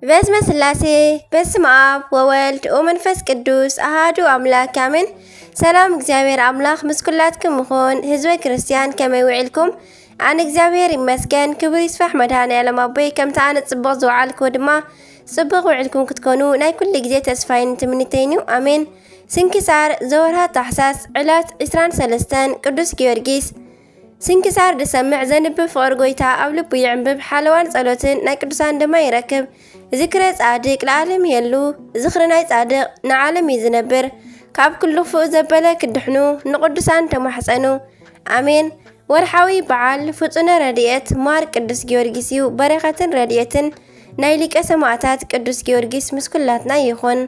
በስመ ስላሴ፣ በስመ ኣብ ወወልድ ወመንፈስ ቅዱስ ኣሃዱ ኣምላክ ኣሜን። ሰላም እግዚኣብሔር ኣምላክ ምስ ኩላትኩም ይኹን። ህዝበ ክርስቲያን ከመይ ውዒልኩም? ኣነ እግዚኣብሔር ይመስገን፣ ክብሪ ይስፋሕ መድኃኔ ዓለም ኣቦይ። ከምቲ ኣነ ጽቡቕ ዝወዓልኩ ድማ ጽቡቕ ውዒልኩም ክትኮኑ ናይ ኩሉ ግዜ ተስፋይን ትምኒተይን እዩ። ኣሜን። ስንክሳር ዘወርሃ ታሕሳስ ዕለት ዕስራን ሰለስተን ቅዱስ ጊዮርጊስ። ስንክሳር ዝሰምዕ ዘንብብ ፍቕሪ ጎይታ ኣብ ልቡ ይዕንብብ፣ ሓለዋን ጸሎትን ናይ ቅዱሳን ድማ ይረክብ። ዝክረ ጻድቅ ለዓለም ይሄሉ፣ ዝኽሪ ናይ ጻድቅ ንዓለም እዩ ዝነብር። ካብ ኩሉ ክፉእ ዘበለ ክድሕኑ ንቅዱሳን ተማሕጸኑ። ኣሜን። ወርሓዊ በዓል ፍጹነ ረድኤት ማር ቅዱስ ጊዮርጊስ እዩ። በረኸትን ረድኤትን ናይ ሊቀ ሰማዕታት ቅዱስ ጊዮርጊስ ምስ ኩላትና ይኹን።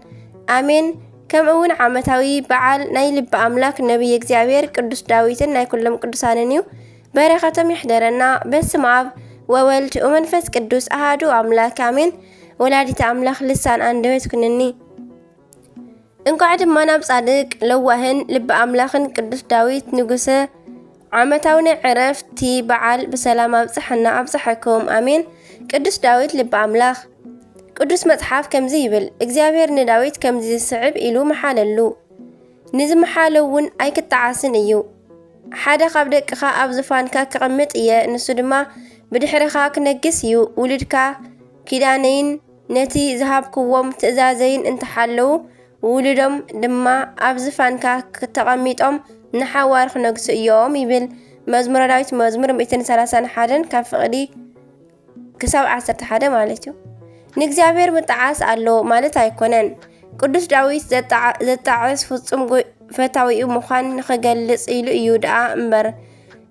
ኣሜን። ከምኡ እውን ዓመታዊ በዓል ናይ ልበ ኣምላክ ነቢይ እግዚኣብሔር ቅዱስ ዳዊትን ናይ ኩሎም ቅዱሳንን እዩ። በረኸቶም ይሕደረና። በስመ ኣብ ወወልድ ወመንፈስ ቅዱስ ኣሃዱ ኣምላክ ኣሜን። ወላዲተ ኣምላክ ልሳን ኣንደበት ኩንኒ። እንኳዕ ድማ ናብ ጻድቅ ለዋህን ልበ ኣምላኽን ቅዱስ ዳዊት ንጉሰ ዓመታዊ ናይ ዕረፍቲ በዓል ብሰላም ኣብጽሐና ኣብጽሐኩም። ኣሜን። ቅዱስ ዳዊት ልበ ኣምላኽ። ቅዱስ መጽሓፍ ከምዚ ይብል፣ እግዚኣብሔር ንዳዊት ከምዚ ዝስዕብ ኢሉ መሓለሉ፣ ንዝመሓሎ እውን ኣይክጠዓስን እዩ። ሓደ ካብ ደቅኻ ኣብ ዙፋንካ ክቕምጥ እየ፣ ንሱ ድማ ብድሕርኻ ክነግስ እዩ። ውሉድካ ኪዳነይን ነቲ ዝሃብክዎም ትእዛዘይን እንተሓለዉ፣ ውሉዶም ድማ ኣብ ዝፋንካ ተቐሚጦም ንሓዋር ክነግሱ እዮም ይብል። መዝሙረ ዳዊት መዝሙር ሚእትን ሰላሳን ሓደን ካብ ፍቕዲ ክሳብ ዓሰርተ ሓደ ማለት እዩ። ንእግዚኣብሔር ምጥዓስ ኣሎ ማለት ኣይኮነን። ቅዱስ ዳዊት ዘጣዓ-፣ ዘጣዕስ ፍጹም ጎ-፣ ፈታዊኡ ምዃን ንኽገልጽ ኢሉ እዩ ደኣ እምበር።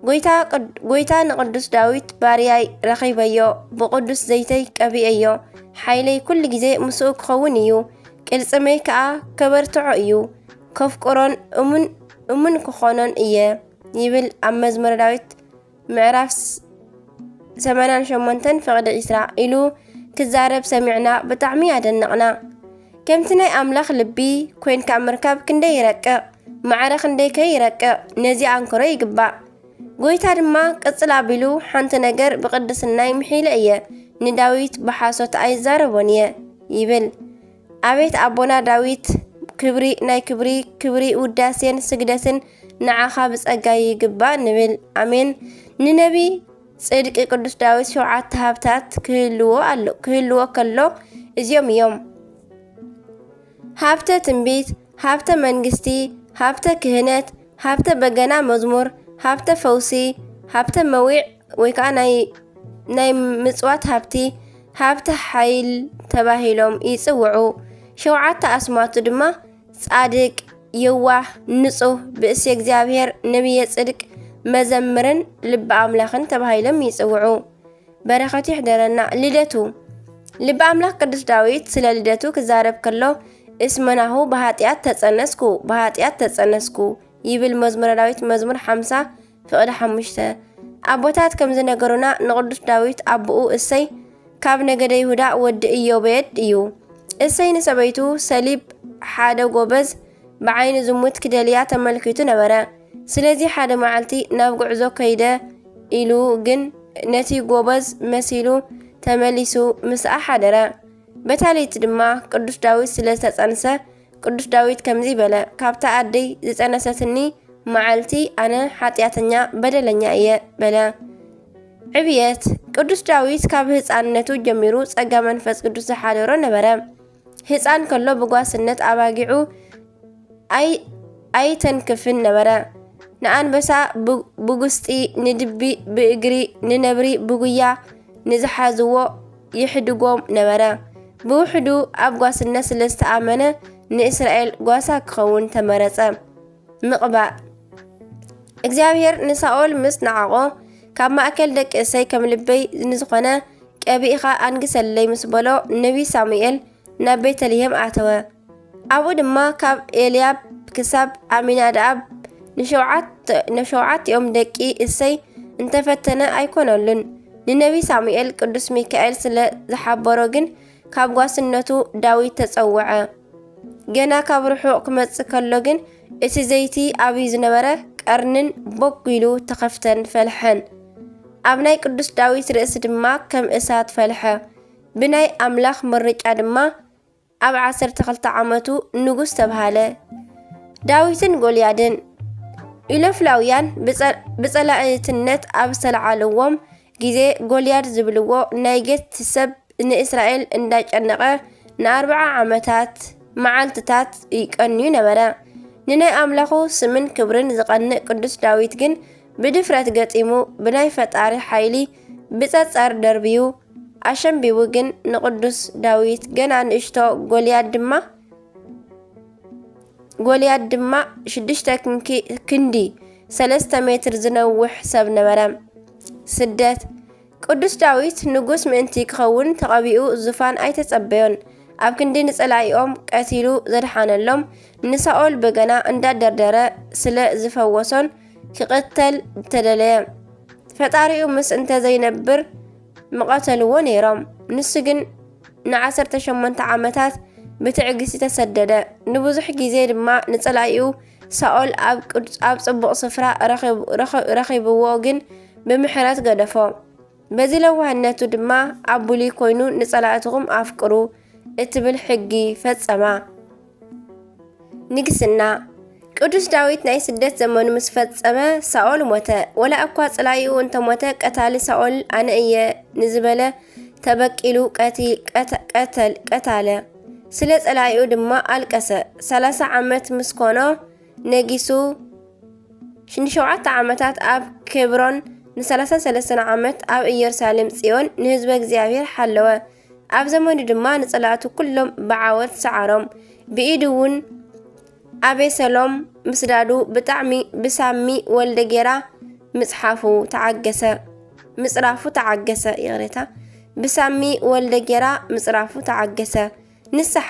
ጎይታ ቅድ-፣ ጎይታ ንቅዱስ ዳዊት ባርያይ ረኺበዮ፣ ብቅዱስ ዘይተይ ቀቢኤዮ፣ ሓይለይ ኩሉ ግዜ ምስኡ ክኸውን እዩ፣ ቅልጽመይ ከኣ ከበርትዖ እዩ፣ ከፍቅሮን እሙን፣ እሙን ክኾኖን እየ ይብል ኣብ መዝሙረ ዳዊት ምዕራፍ ስ-፣ ሰማንያን ሸሞንተን ፍቕዲ ዒስራ ኢሉ ክዛረብ ሰሚዕና ብጣዕሚ ኣደነቕና። ከምቲ ናይ ኣምላኽ ልቢ ኮይንካ ምርካብ ክንደይ ይረቅቕ፣ ማዕረ ክንደይከ ይረቅቕ፣ ነዚ ኣንክሮ ይግባእ። ጎይታ ድማ ቅጽል ኣቢሉ፣ ሓንቲ ነገር ብቕድስናይ ምሒለ እየ፣ ንዳዊት ብሓሶት ኣይዛረቦን እየ ይብል። ኣቤት ኣቦና ዳዊት፣ ክብሪ ናይ ክብሪ፣ ክብሪ ውዳሴን ስግደትን ንዓኻ ብጸጋ ይግባእ ንብል። ኣሜን። ንነቢ ጽድቂ ቅዱስ ዳዊት ሸውዓተ ሃብታት ክህልዎ ኣሎ፣ ክህልዎ ከሎ እዚኦም እዮም። ሃብተ ትንቢት፣ ሃብተ መንግስቲ፣ ሃብተ ክህነት፣ ሃብተ በገና መዝሙር፣ ሃብተ ፈውሲ፣ ሃብተ መዊዕ ወይ ከዓ ናይ፣ ናይ ምጽዋት ሃብቲ፣ ሃብተ ሓይል ተባሂሎም ይጽውዑ። ሸውዓተ ኣስማቱ ድማ ጻድቅ፣ የዋህ፣ ንጹህ፣ ብእሲ እግዚኣብሔር፣ ነቢየ ጽድቅ፣ መዘምርን ልበ ኣምላኽን ተባሂሎም ይጽውዑ። በረኸቱ ይሕደረና። ልደቱ። ልበ ኣምላኽ ቅዱስ ዳዊት ስለ ልደቱ ክዛረብ ከሎ፣ እስመ ናሁ ብኃጢኣት ተጸነስኩ፣ ብኃጢኣት ተጸነስኩ ይብል መዝሙረ ዳዊት መዝሙር ሓምሳ ፍቕዲ ሓሙሽተ። ኣቦታት ከም ዝነገሩና ንቅዱስ ዳዊት ኣቦኡ እሰይ ካብ ነገደ ይሁዳ ወዲ ኢዮቤድ እዩ። እሰይ ንሰበይቱ ሰሊብ ሓደ ጎበዝ ብዓይኒ ዝሙት ክደልያ ተመልኪቱ ነበረ። ስለዚ ሓደ መዓልቲ ናብ ጉዕዞ ከይደ ኢሉ ግን ነቲ ጎበዝ መሲሉ ተመሊሱ ምስኣ ሓደረ። በታ ለይቲ ድማ ቅዱስ ዳዊት ስለ ዝተጸንሰ ቅዱስ ዳዊት ከምዚ በለ፣ "ካብታ ኣደይ ዝጸነሰትኒ መዓልቲ ኣነ ሓጢኣተኛ በደለኛ እየ" በለ። ዕብየት። ቅዱስ ዳዊት ካብ ህፃንነቱ ጀሚሩ ጸጋ መንፈስ ቅዱስ ዝሓደሮ ነበረ። ህፃን ከሎ ብጓስነት ኣባጊዑ ኣይ-፣ ኣይተንክፍን ነበረ። ንኣንበሳ ብ-፣ ብጉስጢ፣ ንድቢ ብእግሪ፣ ንነብሪ ብጉያ ንዝሓዝዎ ይሕድጎም ነበረ። ብውሕዱ ኣብ ጓስነት ስለ ዝተኣመነ ንእስራኤል ጓሳ ክኸውን ተመረጸ። ምቕባእ። እግዚኣብሔር ንሳኦል ምስ ነዓቖ፣ "ካብ ማእከል ደቂ እሰይ ከም ልበይ ንዝኾነ ቀቢእኻ ኣንግሰለይ" ምስ በሎ፣ ነቢይ ሳሙኤል ናብ ቤተልሔም ኣተወ። ኣብኡ ድማ ካብ ኤልያብ ክሳብ ኣሚናድኣብ ንሸውዓተ-፣ ንሸውዓቲኦም ደቂ እሰይ እንተፈተነ ኣይኮነሉን። ንነቢይ ሳሙኤል ቅዱስ ሚካኤል ስለ ዝሓበሮ ግን ካብ ጓስነቱ ዳዊት ተጸውዐ። ገና ካብ ርሑቕ ክመጽእ ከሎ ግን እቲ ዘይቲ ኣብዩ ዝነበረ ቀርንን ቦግ ኢሉ ተኸፍተን ፈልሐን። ኣብ ናይ ቅዱስ ዳዊት ርእሲ ድማ ከም እሳት ፈልሐ። ብናይ ኣምላኽ ምርጫ ድማ ኣብ ዓሰርተ ክልተ ዓመቱ ንጉስ ተብሃለ። ዳዊትን ጎልያድን። ኢሎፍላውያን ብጸ-፣ ብጸላእትነት ኣብ ዝተለዓልዎም ግዜ፣ ጎልያድ ዝብልዎ ናይ ጌት ሰብ ንእስራኤል እንዳጨነቐ ንኣርብዓ ዓመታት መዓልትታት ይቀንዩ ነበረ። ንናይ ኣምላኹ ስምን ክብርን ዝቐንእ ቅዱስ ዳዊት ግን ብድፍረት ገጢሙ፣ ብናይ ፈጣሪ ሓይሊ ብጸጸር ደርብዩ ኣሸንቢቡ። ግን ንቅዱስ ዳዊት ገና ንእሽቶ፣ ጎልያድ ድማ፣ ጎልያድ ድማ ሽዱሽተ ክንኪ-፣ ክንዲ፣ ሰለስተ ሜትር ዝነውሕ ሰብ ነበረ። ስደት። ቅዱስ ዳዊት ንጉስ ምእንቲ ክኸውን ተቐቢኡ ዙፋን ኣይተጸበዮን። ኣብ ክንዲ ንጸላኢኦም ቀቲሉ ዘድሓነሎም፣ ንሳኦል በገና እንዳደርደረ ስለ ዝፈወሶን ክቕተል ተደለየ። ፈጣሪኡ ምስ እንተዘይነብር ምቐተልዎ ነይሮም። ንሱ ግን ንዓሰርተ ሸሞንተ ዓመታት ብትዕግስቲ ተሰደደ። ንብዙሕ ግዜ ድማ ንጸላኢኡ ሳኦል ኣብ ቅዱስ፣ ኣብ ጽቡቕ ስፍራ ረኺቡ-፣ ረኸ-፣ ረኺብዎ፣ ግን ብምሕረት ገደፎ። በዚ ለዋህነቱ ድማ ኣብ ብሉይ ኮይኑ "ንጸላእትኹም ኣፍቅሩ" እትብል ሕጊ ፈጸማ። ንግስና። ቅዱስ ዳዊት ናይ ስደት ዘመኑ ምስ ፈጸመ ሳኦል ሞተ። ወላ እኳ ጸላኢኡ እንተሞተ፣ ቀታሊ ሳኦል ኣነ እየ ንዝበለ ተበቂሉ ቀቲ-፣ ቀተ-፣ ቀተል-፣ ቀታለ። ስለ ጸላኢኡ ድማ ኣልቀሰ። ሰላሳ ዓመት ምስ ኮኖ ነጊሱ፣ ንሸውዓተ ዓመታት ኣብ ኬብሮን፣ ንሰላሳን ሰለስተን ዓመት ኣብ ኢየሩሳሌም ጽዮን ንህዝበ እግዚኣብሔር ሓለወ። ኣብ ዘመኑ ድማ ንጸላእቱ ኩሎም ብዓወት ሰዓሮም። ብኢዱ እውን ኣቤሰሎም ምስዳዱ ብጣዕሚ ብሳሚ ወልደ ጌራ ምጽሓፉ ተዓገሰ፣ ምጽራፉ ተዓገሰ፣ ይቕሬታ፣ ብሳሚ ወልደ ጌራ ምጽራፉ ተዓገሰ። ንስሓ።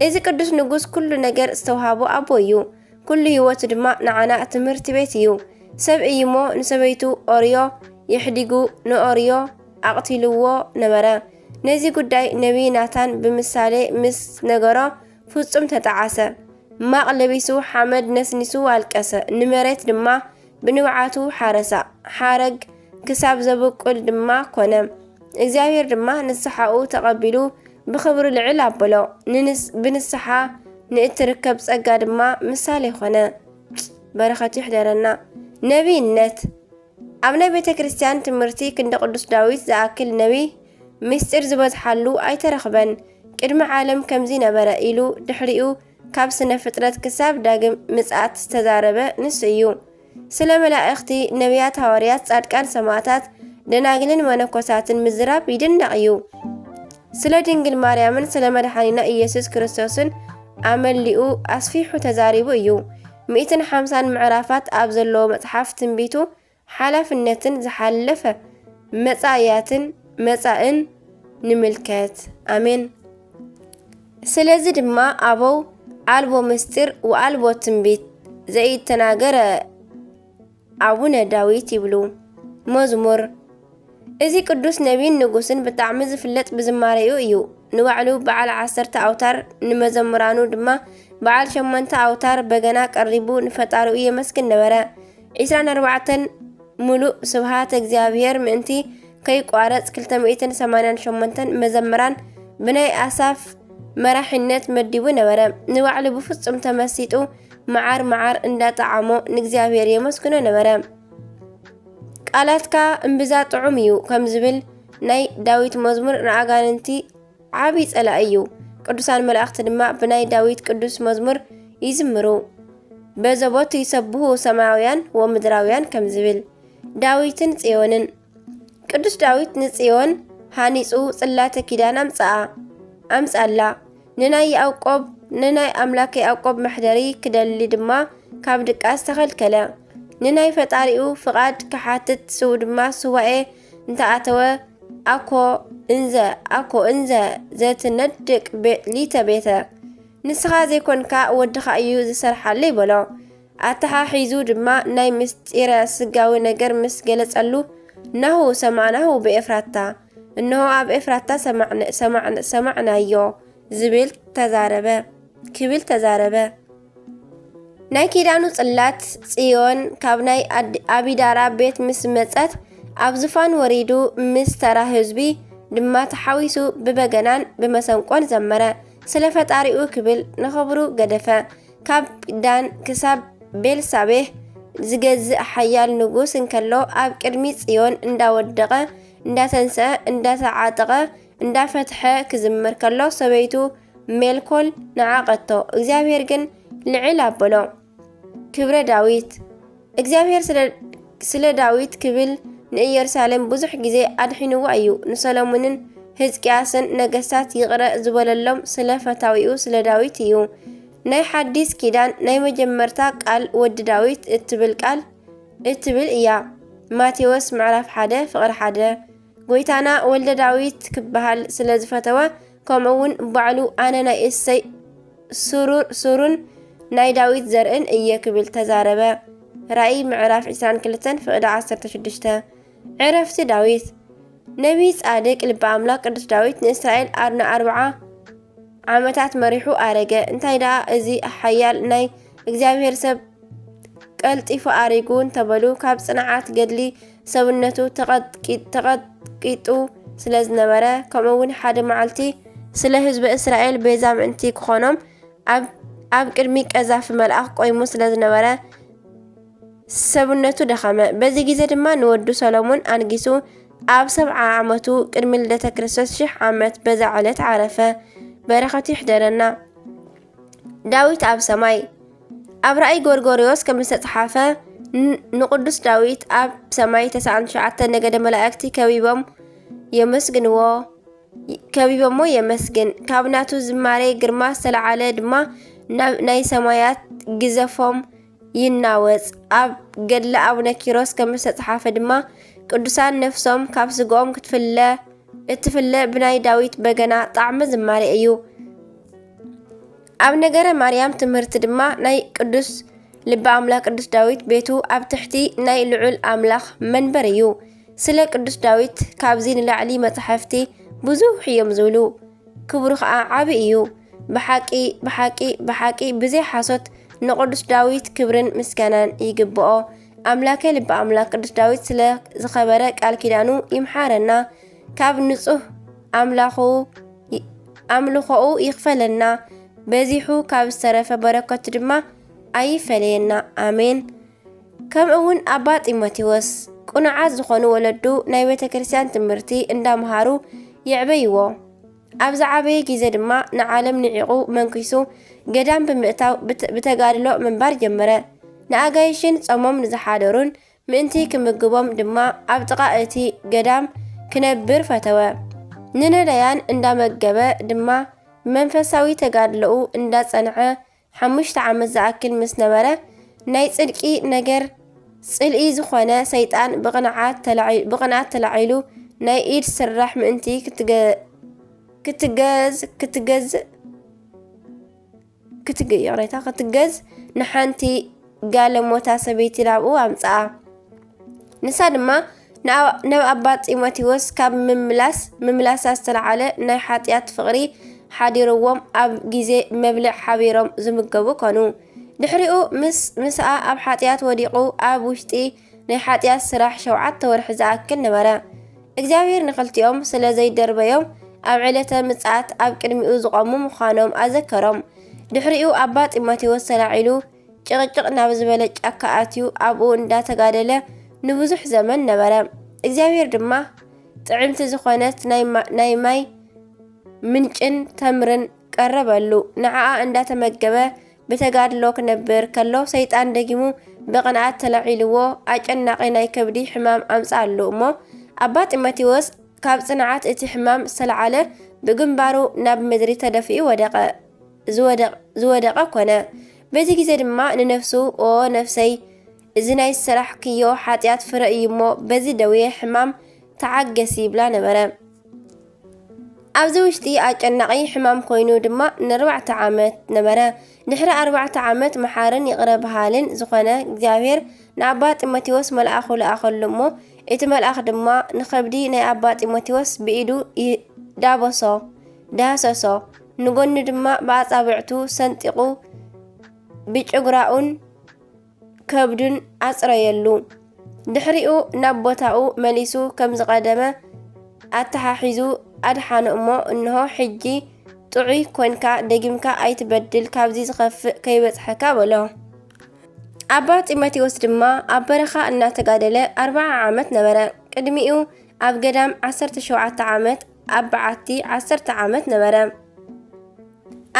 እዚ ቅዱስ ንጉስ ኩሉ ነገር ዝተውሃቦ ኣቦ እዩ። ኩሉ ህይወቱ ድማ ንዓና ትምህርቲ ቤት እዩ። ሰብ እዩሞ ንሰበይቱ ኦርዮ የሕዲጉ ንኦርዮ ኣቕቲልዎ ነበረ። ነዚ ጉዳይ ነቢይ ናታን ብምሳሌ ምስ ነገሮ ፍጹም ተጠዓሰ። ማቕ ለቢሱ ሓመድ ነስኒሱ ኣልቀሰ። ንመሬት ድማ ብንብዓቱ ሓረሳ። ሓረግ ክሳብ ዘብቁል ድማ ኮነ። እግዚኣብሔር ድማ ንስሓኡ ተቐቢሉ ብኽብሩ ልዕል ኣበሎ። ንንስ-፣ ብንስሓ ንእትርከብ ጸጋ ድማ ምሳሌ ኮነ። በረኸቱ ይሕደረና። ነቢይነት። ኣብ ናይ ቤተ ክርስቲያን ትምህርቲ ክንዲ ቅዱስ ዳዊት ዝኣክል ነቢይ ምስጢር ዝበዝሓሉ ኣይተረኽበን። ቅድሚ ዓለም ከምዚ ነበረ ኢሉ ድሕሪኡ ካብ ስነ ፍጥረት ክሳብ ዳግም ምጽኣት ዝተዛረበ ንሱ እዩ። ስለ መላእኽቲ፣ ነቢያት፣ ሃዋርያት፣ ጻድቃን፣ ሰማዕታት፣ ደናግልን መነኮሳትን ምዝራብ ይድነቕ እዩ። ስለ ድንግል ማርያምን ስለ መድሓኒና ኢየሱስ ክርስቶስን ኣመሊኡ ኣስፊሑ ተዛሪቡ እዩ። ሚእትን ሓምሳን ምዕራፋት ኣብ ዘለዎ መጽሓፍ ትንቢቱ ሓላፍነትን ዝሓለፈ መጻእያትን መጻእን ንምልከት። ኣሜን። ስለዚ ድማ ኣበው ኣልቦ ምስጢር ወኣልቦ ትንቢት ዘይተናገረ ኣቡነ ዳዊት ይብሉ። መዝሙር። እዚ ቅዱስ ነቢይን ንጉስን ብጣዕሚ ዝፍለጥ ብዝማሬኡ እዩ። ንባዕሉ በዓል ዓሰርተ ኣውታር፣ ንመዘምራኑ ድማ በዓል ሸሞንተ ኣውታር በገና ቀሪቡ ንፈጣሪኡ የመስግን ነበረ። ዒስራን ኣርባዕተን ሙሉእ ስብሃተ እግዚኣብሔር ምእንቲ ከይቋረጽ፣ ክልተ ሚእትን ሰማንያን ሸሞንተን መዘምራን ብናይ ኣሳፍ መራሒነት መዲቡ ነበረ። ንባዕሉ ብፍጹም ተመሲጡ፣ መዓር መዓር እንዳጠዓሞ ንእግዚኣብሔር የመስግኖ ነበረ። "ቃላትካ እምብዛ ጥዑም እዩ" ከም ዝብል ናይ ዳዊት መዝሙር ንኣጋንንቲ ዓቢ ጸላኢ እዩ። ቅዱሳን መላእኽቲ ድማ ብናይ ዳዊት ቅዱስ መዝሙር ይዝምሩ። "በዘቦቱ ይሰብሑ ሰማያውያን ወምድራውያን" ከም ዝብል። ዳዊትን ጽዮንን። ቅዱስ ዳዊት ንጽዮን ሃኒጹ ጽላተ ኪዳን ኣምጽኣ፣ ኣምጻላ። ንናይ ያዕቆብ፣ ንናይ ኣምላክ ያዕቆብ መሕደሪ ክደሊ ድማ ካብ ድቃስ ተኸልከለ። ንናይ ፈጣሪኡ ፍቓድ ክሓትት ስው ድማ ሱባኤ እንተኣተወ፣ ኣኮ እንዘ፣ ኣኮ እንዘ ዘትነድቅ ቤ-፣ ሊተ ቤተ፣ ንስኻ ዘይኮንካ ወድኻ እዩ ዝሰርሓለይ በሎ። ኣተሓሒዙ ድማ ናይ ምስጢረ ስጋዊ ነገር ምስ ገለጸሉ፣ ናሁ ሰማዕናሁ ብኤፍራታ፣ እንሆ ኣብ ኤፍራታ ሰማዕነ-፣ ሰማዕነ-፣ ሰማዕናዮ ዝብል ተዛረበ፣ ክብል ተዛረበ። ናይ ኪዳኑ ጽላት ጽዮን ካብ ናይ ኣድ-፣ ኣቢዳራ ቤት ምስ መጸት፣ ኣብ ዙፋን ወሪዱ ምስ ተራ ህዝቢ ድማ ተሓዊሱ ብበገናን ብመሰንቆን ዘመረ። ስለ ፈጣሪኡ ክብል ንኽብሩ ገደፈ። ካብ ዳን ክሳብ ቤልሳቤህ ዝገዝእ ሓያል ንጉስ እንከሎ፣ ኣብ ቅድሚ ጽዮን እንዳወደቐ፣ እንዳተንስአ፣ እንዳተዓጠቐ፣ እንዳፈትሐ ክዝምር ከሎ፣ ሰበይቱ ሜልኮል ነዓቐቶ። እግዚኣብሔር ግን ልዕል ኣበሎ። ክብረ ዳዊት። እግዚኣብሔር ስለ፣ ስለ ዳዊት ክብል ንኢየሩሳሌም ብዙሕ ግዜ ኣድሒንዋ እዩ። ንሰሎሞንን ህዝቅያስን ነገስታት ይቕረ ዝበለሎም ስለ ፈታዊኡ ስለ ዳዊት እዩ። ናይ ሓዲስ ኪዳን ናይ መጀመርታ ቃል ወዲ ዳዊት እትብል ቃል፣ እትብል እያ። ማቴዎስ ምዕራፍ ሓደ ፍቕሪ ሓደ። ጎይታና ወልደ ዳዊት ክበሃል ስለ ዝፈተወ፣ ከምኡ እውን ባዕሉ ኣነ ናይ እሰይ ስሩር፣ ስሩን ናይ ዳዊት ዘርእን እየ ክብል ተዛረበ። ራእይ ምዕራፍ ዕስራን ክልተን ፍቕዲ ዓሰርተ ሽዱሽተ። ዕረፍቲ ዳዊት። ነቢይ ጻድቅ ልበ ኣምላክ ቅዱስ ዳዊት ንእስራኤል ኣር-፣ ንኣርብዓ ዓመታት መሪሑ ኣረገ። እንታይ ደኣ እዚ ሓያል ናይ እግዚኣብሔር ሰብ ቀልጢፉ ኣሪጉ እንተበሉ፣ ካብ ጽንዓት ገድሊ ሰብነቱ ተቐጥቂ-፣ ተቐጥቂጡ ስለ ዝነበረ፣ ከምኡ እውን ሓደ መዓልቲ ስለ ህዝበ እስራኤል ቤዛ ምእንቲ ክኾኖም ኣብ፣ ኣብ ቅድሚ ቀዛፊ መልኣኽ ቆይሙ ስለ ዝነበረ፣ ሰብነቱ ደኸመ። በዚ ግዜ ድማ ንወዱ ሰሎሞን ኣንጊሱ፣ ኣብ ሰብዓ ዓመቱ ቅድሚ ልደተ ክርስቶስ ሽሕ ዓመት በዛ ዕለት ዓረፈ። በረኸቱ ይሕደረና። ዳዊት ኣብ ሰማይ። ኣብ ራእይ ጎርጎርዮስ ከም ዝተጽሓፈ፣ ን-፣ ንቅዱስ ዳዊት ኣብ ሰማይ ተስዓን ትሽዓተ ነገደ መላእክቲ ከቢቦም የመስግንዎ፣ ከቢቦሞ የመስግን። ካብ ናቱ ዝማሬ ግርማ ዝተለዓለ ድማ ናብ ናይ ሰማያት ግዘፎም ይናወጽ። ኣብ ገድለ ኣቡነ ኪሮስ ከም ዝተጽሓፈ ድማ፣ ቅዱሳን ነፍሶም ካብ ስግኦም ክትፍለ፣ እትፍለ ብናይ ዳዊት በገና ጣዕመ ዝማሬ እዩ። ኣብ ነገረ ማርያም ትምህርቲ ድማ ናይ ቅዱስ ልበ ኣምላክ ቅዱስ ዳዊት ቤቱ ኣብ ትሕቲ ናይ ልዑል ኣምላኽ መንበር እዩ። ስለ ቅዱስ ዳዊት ካብዚ ንላዕሊ መጻሕፍቲ ብዙሕ እዮም ዝብሉ፣ ክብሩ ኸኣ ዓቢ እዩ። ብሓቂ፣ ብሓቂ፣ ብሓቂ ብዘይ ሓሶት ንቅዱስ ዳዊት ክብርን ምስጋናን ይግብኦ። ኣምላከ ልበ ኣምላክ ቅዱስ ዳዊት ስለ ዝኸበረ ቃል ኪዳኑ ይምሓረና። ካብ ንጹህ ኣምላኹ ይ-፣ ኣምልኾኡ ይኽፈለና። በዚሑ ካብ ዝተረፈ በረከቱ ድማ ኣይፈለየና። ኣሜን። ከምኡ እውን ኣባ ጢሞቴዎስ ቅኑዓት ዝኾኑ ወለዱ ናይ ቤተ ክርስቲያን ትምህርቲ እንዳምሃሩ የዕበይዎ። ኣብ ዝዓበየ ግዜ ድማ ንዓለም ንዒቑ መንኪሱ ገዳም ብምእታው ብት-፣ ብተጋድሎ ምንባር ጀመረ። ንኣጋይሽን ጾሞም ንዝሓደሩን ምእንቲ ክምግቦም ድማ ኣብ ጥቓ እቲ ገዳም ክነብር ፈተወ። ንነዳያን እንዳመገበ ድማ ብመንፈሳዊ ተጋድሎኡ እንዳጸንዐ ሓሙሽተ ዓመት ዝኣክል ምስ ነበረ፣ ናይ ጽድቂ ነገር ጽልኢ ዝኾነ ሰይጣን ብቕንዓት ተላዒ-፣ ብቕንኣት ተላዒሉ ናይ ኢድ ስራሕ ምእንቲ ክትገ-፣ ክትገዝ-፣ ክትገዝእ ክትግ-፣ ይቕሬታ፣ ክትገዝ ንሓንቲ ጋለሞታ ሰበይቲ ናብኡ ኣምጽኣ። ንሳ ድማ ንኣ-፣ ናብ ኣባ ጢሞቴዎስ ካብ ምምላስ፣ ምምላሳ ዝተለዓለ ናይ ሓጢኣት ፍቕሪ ሓዲርዎም ኣብ ግዜ መብልዕ ሓቢሮም ዝምገቡ ኮኑ። ድሕሪኡ ምስ፣ ምስኣ ኣብ ሓጢኣት ወዲቑ ኣብ ውሽጢ ናይ ሓጢኣት ስራሕ ሸውዓተ ወርሒ ዝኣክል ነበረ። እግዚኣብሔር ንኽልቲኦም ስለ ዘይደርበዮም ኣብ ዕለተ ምጽኣት ኣብ ቅድሚኡ ዝቖሙ ምዃኖም ኣዘከሮም። ድሕሪኡ ኣባ ጢሞቴዎስ ተላዒሉ ጭቕጭቕ ናብ ዝበለ ጫካ ኣትዩ ኣብኡ እንዳተጋደለ ንብዙሕ ዘመን ነበረ። እግዚኣብሔር ድማ ጥዕምቲ ዝኾነት ናይ ማ-፣ ናይ ማይ ምንጭን ተምርን ቀረበሉ። ንዓኣ እንዳተመገበ ብተጋድሎ ክነብር ከሎ ሰይጣን ደጊሙ ብቕንኣት ተላዒልዎ ኣጨናቒ ናይ ከብዲ ሕማም ኣምጽኣሉ እሞ ኣባ ጢሞቴዎስ ካብ ጽንዓት እቲ ሕማም ዝተለዓለ ብግንባሩ ናብ ምድሪ ተደፊኡ ወደቐ። ዝወደቕ-፣ ዝወደቐ ኮነ። በዚ ግዜ ድማ ንነፍሱ፣ "ኦ ነፍሰይ፣ እዚ ናይ ዝሰራሕክዮ ሓጢኣት ፍረ እዩ እሞ በዚ ደዌ ሕማም ተዓገሲ" ይብላ ነበረ። ኣብዚ ውሽጢ ኣጨናቒ ሕማም ኮይኑ ድማ ንኣርባዕተ ዓመት ነበረ። ድሕሪ ኣርባዕተ ዓመት መሓርን ይቕረ በሃልን ዝኾነ እግዚኣብሔር ንኣባ ጢሞቴዎስ መልኣኹ ለኣኸሉ እሞ፣ እቲ መልኣኽ ድማ ንኸብዲ ናይ ኣባ ጢሞቴዎስ ብኢዱ ይ-፣ ዳበሶ፣ ዳህሰሶ፣ ንጎኒ ድማ ብኣጻብዕቱ ሰንጢቑ ብጭጉራኡን ከብዱን ኣጽረየሉ። ድሕሪኡ ናብ ቦታኡ መሊሱ ከም ዝቐደመ ኣተሓሒዙ ኣድሓኖ እሞ፣ እንሆ፣ ሕጂ ጥዑይ ኮንካ፣ ደጊምካ ኣይትበድል፣ ካብዚ ዝኸፍእ ከይበጽሐካ፣ በሎ። ኣባ ጢሞቴዎስ ድማ ኣብ በረኻ እናተጋደለ ኣርብዓ ዓመት ነበረ። ቅድሚኡ ኣብ ገዳም ዓሰርተ ሸውዓተ ዓመት፣ ኣብ በዓቲ ዓሰርተ ዓመት ነበረ።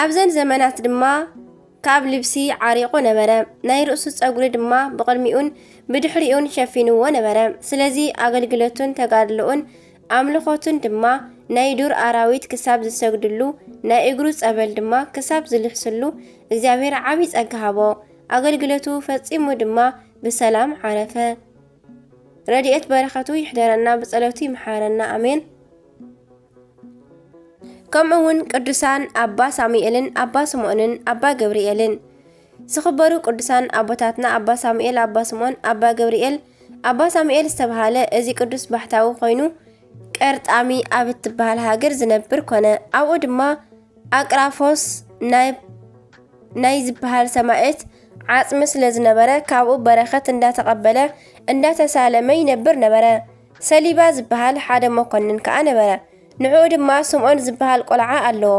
ኣብዘን ዘመናት ድማ ካብ ልብሲ ዓሪቑ ነበረ። ናይ ርእሱ ጸጉሪ ድማ ብቕድሚኡን ብድሕሪኡን ሸፊንዎ ነበረ። ስለዚ ኣገልግሎቱን ተጋድሎኡን ኣምልኾቱን ድማ ናይ ዱር ኣራዊት ክሳብ ዝሰግድሉ፣ ናይ እግሩ ጸበል ድማ ክሳብ ዝልሕስሉ እግዚኣብሔር ዓቢ ጸጋ ሃቦ። ኣገልግሎቱ ፈጺሙ ድማ ብሰላም ዓረፈ። ረድኤት በረኸቱ ይሕደረና፣ ብጸሎቱ ይምሓረና። ኣሜን። ከምኡ እውን ቅዱሳን ኣባ ሳሙኤልን ኣባ ስምዖንን ኣባ ገብርኤልን። ዝኽበሩ ቅዱሳን ኣቦታትና ኣባ ሳሙኤል፣ ኣባ ስምዖን፣ ኣባ ገብርኤል። ኣባ ሳሙኤል ዝተባህለ እዚ ቅዱስ ባሕታዊ ኮይኑ፣ ቀርጣሚ ኣብ እትበሃል ሃገር ዝነብር ኮነ። ኣብኡ ድማ ኣቅራፎስ ናይ፣ ናይ ዝበሃል ሰማዕት ዓጽሚ ስለ ዝነበረ፣ ካብኡ በረኸት እንዳተቐበለ እንዳተሳለመ ይነብር ነበረ። ሰሊባ ዝበሃል ሓደ መኮንን ከኣ ነበረ። ንዕኡ ድማ ስምዖን ዝበሃል ቆልዓ ኣለዎ።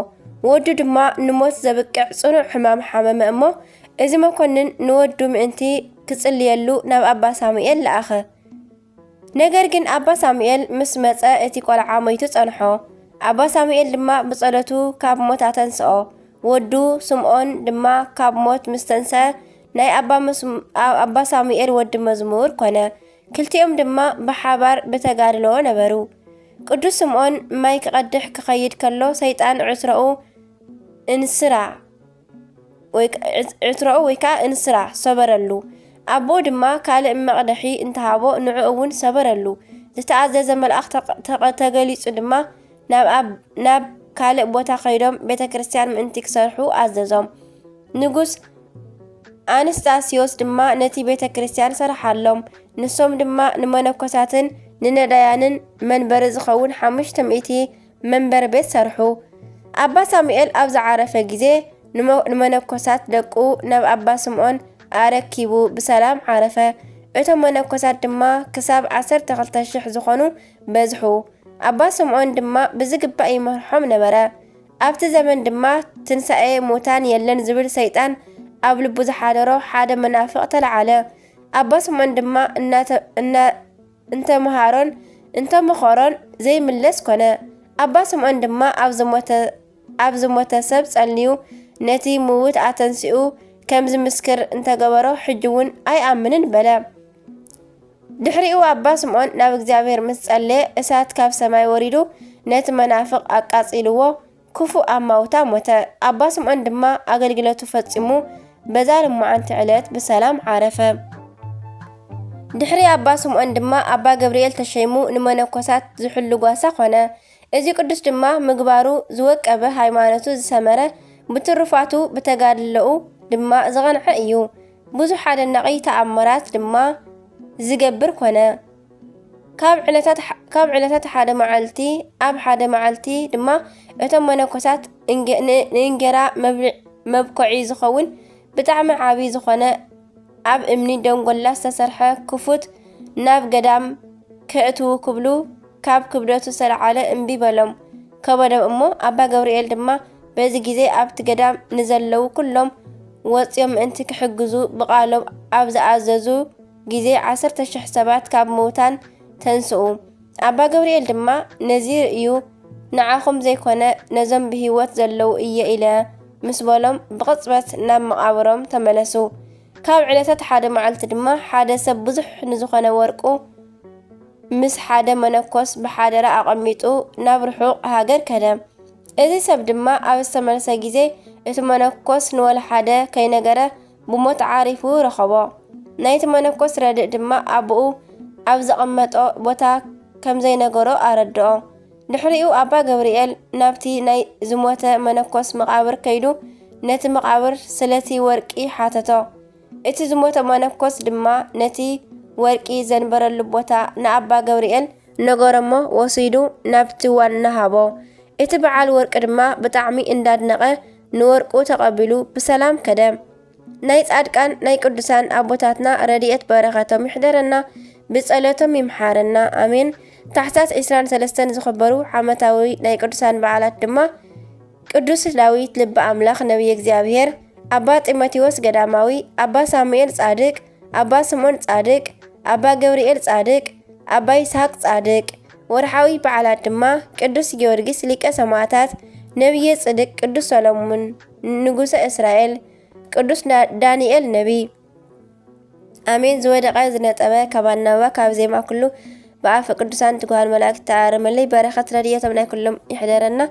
ወዱ ድማ ንሞት ዘብቅዕ ጽኑዕ ሕማም ሓመመ እሞ፣ እዚ መኮንን ንወዱ ምእንቲ ክጽልየሉ ናብ ኣባ ሳሙኤል ለኣኸ። ነገር ግን ኣባ ሳሙኤል ምስ መጸ፣ እቲ ቆልዓ ሞይቱ ጸንሖ። ኣባ ሳሙኤል ድማ ብጸሎቱ ካብ ሞት ኣተንስኦ። ወዱ ስምዖን ድማ ካብ ሞት ምስ ተንስአ፣ ናይ ኣባ ምስ-፣ ኣ-፣ ኣባ ሳሙኤል ወዲ መዝሙር ኮነ። ክልቲኦም ድማ ብሓባር ብተጋድሎ ነበሩ። ቅዱስ ስምዖን ማይ ክቐድሕ ክኸይድ ከሎ፣ ሰይጣን ዕትሮኡ እንስራ ወይ ከ-፣ ዕት-፣ ዕትሮኡ ወይ ከኣ እንስራ ሰበረሉ። ኣቦኡ ድማ ካልእ መቕደሒ እንተሃቦ፣ ንዕኡ እውን ሰበረሉ። ዝተኣዘዘ መልኣኽ ተቐ-፣ ተቐ-፣ ተገሊጹ ድማ ናብ ኣብ-፣ ናብ ካልእ ቦታ ከይዶም ቤተ ክርስቲያን ምእንቲ ክሰርሑ ኣዘዞም። ንጉስ ኣንስጣስዮስ ድማ ነቲ ቤተ ክርስቲያን ሰረሓሎም። ንሶም ድማ ንመነኮሳትን ንነዳያንን መንበሪ ዝኸውን ሓሙሽተ ሚእቲ መንበሪ ቤት ሰርሑ። ኣባ ሳሙኤል ኣብ ዝዓረፈ ግዜ ንመ-፣ ንመነኮሳት ደቁ ናብ ኣባ ስምዖን ኣረኪቡ ብሰላም ዓረፈ። እቶም መነኮሳት ድማ ክሳብ ዓሰርተ ክልተ ሽሕ ዝኾኑ በዝሑ። ኣባ ስምዖን ድማ ብዝግባእ ይመርሖም ነበረ። ኣብቲ ዘመን ድማ ትንሳኤ ሙታን የለን ዝብል ሰይጣን ኣብ ልቡ ዝሓደሮ ሓደ መናፍቕ ተለዓለ። ኣባ ስምዖን ድማ እናተ-፣ እና-፣ እንተመሃሮን እንተመኸሮን ዘይምለስ ኮነ። ኣባ ስምዖን ድማ ኣብ ዝሞተ፣ ኣብ ዝሞተ ሰብ ጸልዩ፣ ነቲ ምዉት ኣተንሲኡ ከም ዝምስክር እንተገበሮ፣ ሕጂ እውን ኣይኣምንን በለ። ድሕሪኡ ኣባ ስምዖን ናብ እግዚኣብሔር ምስ ጸለየ፣ እሳት ካብ ሰማይ ወሪዱ ነቲ መናፍቕ ኣቃጺልዎ፣ ክፉእ ኣማውታ ሞተ። ኣባ ስምዖን ድማ ኣገልግሎቱ ፈጺሙ በዛ ልሙዓንቲ ዕለት ብሰላም ዓረፈ። ድሕሪ ኣባ ስምዖን ድማ ኣባ ገብርኤል ተሸይሙ ንመነኮሳት ዝሕሉ ጓሳ ኾነ። እዚ ቅዱስ ድማ ምግባሩ ዝወቀበ፣ ሃይማኖቱ ዝሰመረ፣ ብትሩፋቱ ብተጋድሎኡ ድማ ዝቐንዐ እዩ። ብዙሕ ኣደናቒ ተኣምራት ድማ ዝገብር ኮነ። ካብ ዕለታት፣ ካብ ዕለታት ሓደ መዓልቲ፣ ኣብ ሓደ መዓልቲ ድማ እቶም መነኮሳት እንገ-፣ ን-፣ ንእንጌራ መብልዕ-፣ መብኮዒ ዝኸውን ብጣዕሚ ዓቢ ዝኾነ ኣብ እምኒ ደንጎላ ዝተሰርሐ ክፉት ናብ ገዳም ከእትዉ ክብሉ ካብ ክብደቱ ዝተለዓለ እምቢ በሎም፣ ከበዶም እሞ፣ ኣባ ገብርኤል ድማ በዚ ግዜ ኣብቲ ገዳም ንዘለዉ ኩሎም ወጽዮም ምእንቲ ክሕግዙ ብቓሎም ኣብ ዝኣዘዙ ግዜ፣ ዓሰርተ ሽሕ ሰባት ካብ ምዉታን ተንስኡ። ኣባ ገብርኤል ድማ፣ ነዚ ርእዩ፣ ንዓኹም ዘይኮነ፣ ነዞም ብህይወት ዘለዉ እየ ኢለ፣ ምስ በሎም፣ ብቕጽበት ናብ መቓብሮም ተመለሱ። ካብ ዕለታት ሓደ መዓልቲ ድማ፣ ሓደ ሰብ ብዙሕ ንዝኾነ ወርቁ ምስ ሓደ መነኮስ ብሓደራ ኣቐሚጡ ናብ ርሑቕ ሃገር ከደ። እዚ ሰብ ድማ ኣብ ዝተመልሰ ግዜ፣ እቲ መነኮስ ንወላ ሓደ ከይነገረ ብሞት ዓሪፉ ረኸቦ። ናይቲ መነኮስ ረድእ ድማ ኣቦኡ ኣብ ዘቐመጦ ቦታ ከም ዘይነገሮ ኣረድኦ። ድሕሪኡ ኣባ ገብርኤል ናብቲ ናይ ዝሞተ መነኮስ መቓብር ከይዱ፣ ነቲ መቓብር ስለቲ ወርቂ ሓተቶ። እቲ ዝሞተ መነኮስ ድማ ነቲ ወርቂ ዘንበረሉ ቦታ ንኣባ ገብርኤል ነገሮሞ፣ ወሲዱ ናብቲ ዋና ሃቦ። እቲ በዓል ወርቂ ድማ ብጣዕሚ እንዳድነቐ ንወርቁ ተቐቢሉ ብሰላም ከደ። ናይ ጻድቃን ናይ ቅዱሳን ኣቦታትና ረድኤት በረኸቶም ይሕደረና፣ ብጸሎቶም ይምሓረና። ኣሜን። ታሕሳስ ዕስራን ሰለስተን ዝኽበሩ ዓመታዊ ናይ ቅዱሳን በዓላት ድማ ቅዱስ ዳዊት ልበ ኣምላኽ ነቢየ እግዚኣብሔር፣ ኣባ ጢሞቴዎስ ገዳማዊ፣ ኣባ ሳሙኤል ጻድቅ፣ ኣባ ስምዖን ጻድቅ፣ ኣባ ገብርኤል ጻድቅ፣ ኣባ ይስሐቅ ጻድቅ። ወርሓዊ በዓላት ድማ ቅዱስ ጊዮርጊስ ሊቀ ሰማዕታት፣ ነቢየ ጽድቅ ቅዱስ ሰሎሞን ንጉሰ እስራኤል፣ ቅዱስ ዳ- ዳንኤል ነቢይ። ኣሜን። ዝወደቐ ዝነጠበ ካብ ኣናብባ ካብ ዜማ ኩሉ ብኣፈ ቅዱሳን ትጉሃን መላእክት ተኣረመለይ። በረኸት ረድኤቶም ናይ ኩሎም ይሕደረና፣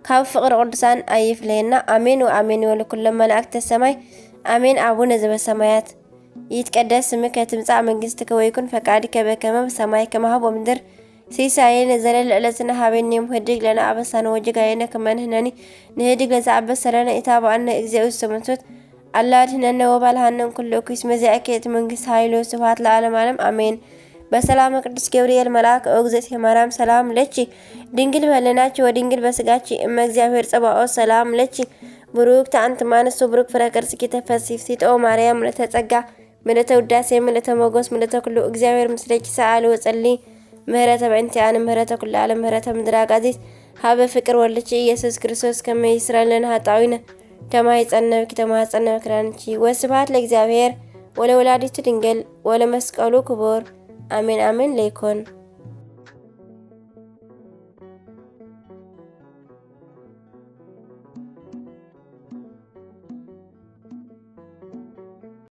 ካብ ፍቕሪ ቅዱሳን ኣይፍለየና። ኣሜን ወኣሜን ይበሉ ኩሎም መላእክተ ሰማይ። ኣሜን። ኣቡነ ዘበሰማያት ይትቀደስ ስምከ ትምጻእ መንግስትከ ወይኩን ፈቃድከ በከመ በሰማይ ከማሁ በምድር። ሲሳየነ ዘለለ ዕለትነ ሀበነ ዮም ህድግ ለነ አበሳነ ወጌጋየነ ከመ ንሕነኒ ንህድግ ለዘአበሰ ለነ ኢታብአነ እግዚኦ ውስተ መንሱት አላ አድህነነ ወባልሃነ እምኩሉ እኩይ እስመ ዚአከ ይእቲ መንግስት ኃይል ወስብሐት ለዓለመ ዓለም አሜን። በሰላመ ቅዱስ ገብርኤል መልአክ ኦ እግዝእትየ ማርያም ሰላም ለኪ ድንግል በህልናኪ ወድንግል በስጋኪ እመ እግዚአብሔር ጸባኦት ሰላም ለኪ ብሩክት አንቲ እማንስት ብሩክ ፍረ ከርሥኪ ተፈሲ ፍሲት ኦ ማርያም ምልዕተ ጸጋ ምልእተ ውዳሴ ምልእተ ሞገስ ምልእተ ኩሉ እግዚኣብሔር ምስለኪ ሰኣሊ ወጸሊ ምህረተ በእንቲኣነ ምህረተ ኩሉ ዓለም ምህረተ ምድር ኣጋዚት ሀበ ፍቅር ወልድኪ ኢየሱስ ክርስቶስ ከመ ይስረን ለነ ኃጣዊነ ተማይጸነብኪ ተማጸነብ ክዳንኪ ወስብሐት ለእግዚኣብሔር ወለወላዲቱ ድንግል ወለመስቀሉ ክቡር አሜን አሜን ለይኮን